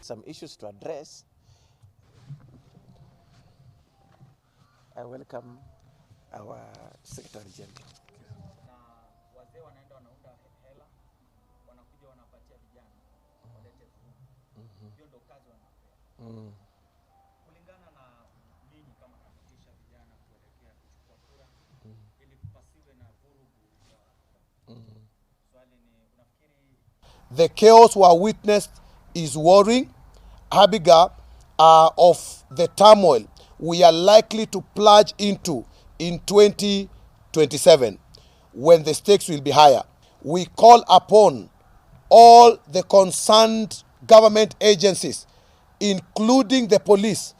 some issues to address. I welcome our Secretary General. Na wazee wanaenda wanaunda hela, wanakuja wanapatia vijana walete vurugu. Hiyo ndo kazi wanapea. Kulingana na ninyi kama kupitisha vijana kuelekea kuchukua kura ili pasiwe na vurugu za. Swali ni, unafikiri The chaos we are witnessed is worrying. Abiga of the turmoil we are likely to plunge into in 2027 when the stakes will be higher. We call upon all the concerned government agencies, including the police,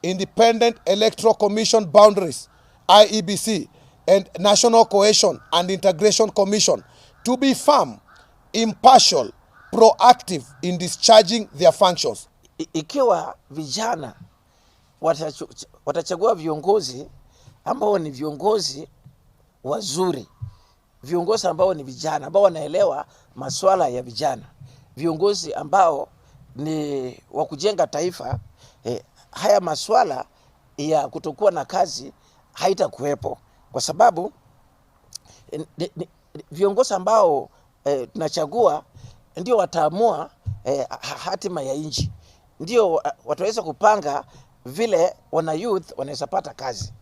Independent Electoral Commission boundaries, IEBC, and National Cohesion and Integration Commission, to be firm, impartial, proactive in discharging their functions. Ikiwa vijana watachagua viongozi ambao ni viongozi wazuri, viongozi ambao ni vijana, ambao wanaelewa masuala ya vijana, viongozi ambao ni wa kujenga taifa, haya masuala ya kutokuwa na kazi haitakuwepo, kwa sababu viongozi ambao tunachagua ndio wataamua hatima ya nchi, ndio wataweza kupanga vile wana youth wanaweza pata kazi.